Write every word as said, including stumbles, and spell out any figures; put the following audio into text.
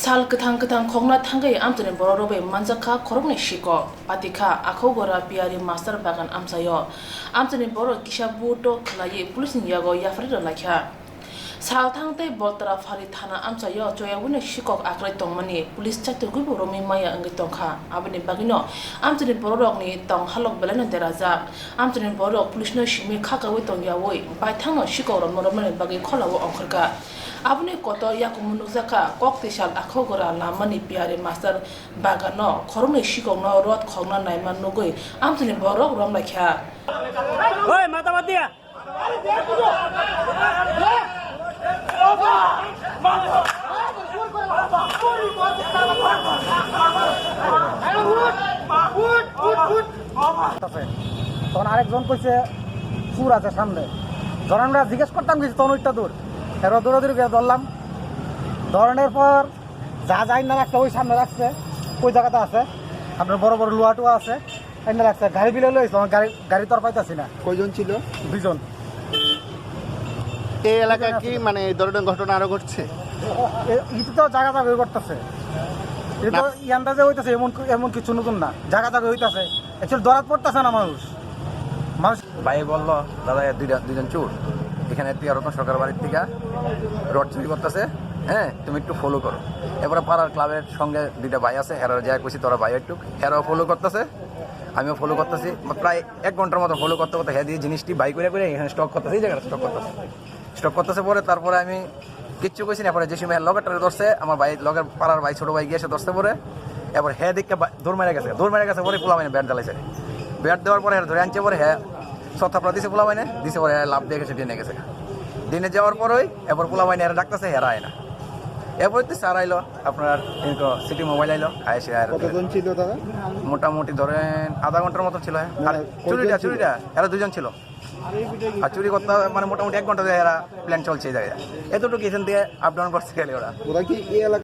Sal kwthang kwthang khokna thangwi amchaini borok rwbai manjakha khoroknwi sikok. Patikha Akhogora Piyari Master Bagan amchaio. Amchaini borok kisa buto khlaiwi police ni yago yapharwi rwlaikha. Salthang tei Boltara Phari thana amchaio choyabwino sikok akrwi tongmani police chaitugwibo romwi maya wngwi tongkha. Aboni bagwino amchaini bororokni tong halok belaino derajak. Amchaini bororok policeno simi khakaui tongyaui baithangno sikokrokno romnani bagwi kholao ongkhorkha. Aboni kotor yakungno nukjakha Koktisal Akhogora lamani Piyari Master Bagano khoroknwi sikokno rot khokna naima nugwi amchaini bororok romlaikha. Oi, mata mati ya. আছে। তখন আরেকজন কইছে, "চুর আছে সামনে।" যখন আমরা জিজ্ঞেস করতাম কিছু, তখন ওইটা দূর। এবার দৌড়াদৌড়ি করে ধরলাম। ধরানোর পর যা যা আইনা রাখছে, ওই সামনে রাখছে। ওই জায়গাতে আছে। আপনার বড় বড় লোহা টোহা আছে। আইনা রাখছে। গাড়ি বিলে লইছে, আমার গাড়ি, গাড়ি তো আর পাইতাছি না। কয়জন ছিল? দুইজন। এই এলাকায় কি মানে এই ধরনের ঘটনা আরো ঘটছে? এ, এটা তো জায়গা জায়গায় করতেছে। এটা তো না। এই আন্দাজে হইতেছে, এমন কি-, এমন কিছু নতুন না, জায়গা জায়গায় হইতেছে। অ্যাকচুয়ালি ধরাত পড়তেছে না মানুষ। মানুষ ভাই বললো, "দাদা, এ দুইটা, দুইজন চোর এখানে টিয়া রতন সরকার বাড়ির থেকে রড চুরি করতেছে, হ্যাঁ, তুমি একটু ফলো করো।" এরপরে পাড়ার ক্লাবের সঙ্গে দুইটা ভাই আছে, এরা যা কইছি, "তোরা ভাই একটু", এরাও ফলো করতেছে, আমিও ফলো করতেছি। প্রায় এক ঘন্টার মতো ফলো করতে করতে হ্যাঁ দিয়ে জিনিসটি বাই করে করে এখানে স্টক করতেছে, এই জায়গাটা স্টক করতেছে। স্টক করতেছে পরে, তারপরে আমি কিচ্ছু কইছি না। পরে যে সময় লগেরটারে ধরছে, আমার ভাই, লগের পাড়ার ভাই, ছোট ভাই গিয়ে এসে ধরছে পরে, এবার হে দিকে বা-, দৌড় মেরে গেছে। দৌড় মেরে গেছে পরে পোলা মানে ব্যাট জ্বালাইছে। ব্যাট দেওয়ার পরে ধরে আনছে পরে, হ্যাঁ, ছ থাপড়া দিছে পোলা মানে, দিছে পরে লাভ দিয়ে গেছে, ড্রেনে গেছে। ড্রেনে যাওয়ার পরেই এবার পোলা মানে এরা ডাকতেছে, হেরা আয় না। এরপরে তো স্যার আইলো, আপনার এরকম সিটি মোবাইল আইলো, আইসে আর কতজন ছিল তারা? মোটামুটি ধরেন আধা ঘন্টার মতো ছিল। আর মানে, চুরিটা, কয়জন ছিল? চুরিটা, এরা দুজন ছিল। আর চুরি করতে মানে মোটামুটি এক ঘন্টা ধরে এরা প্ল্যান চলছে এই জায়গায়। এতটুকু এখান থেকে আপ ডাউন করছে খালি ওরা। ওরা কি এই এলাকা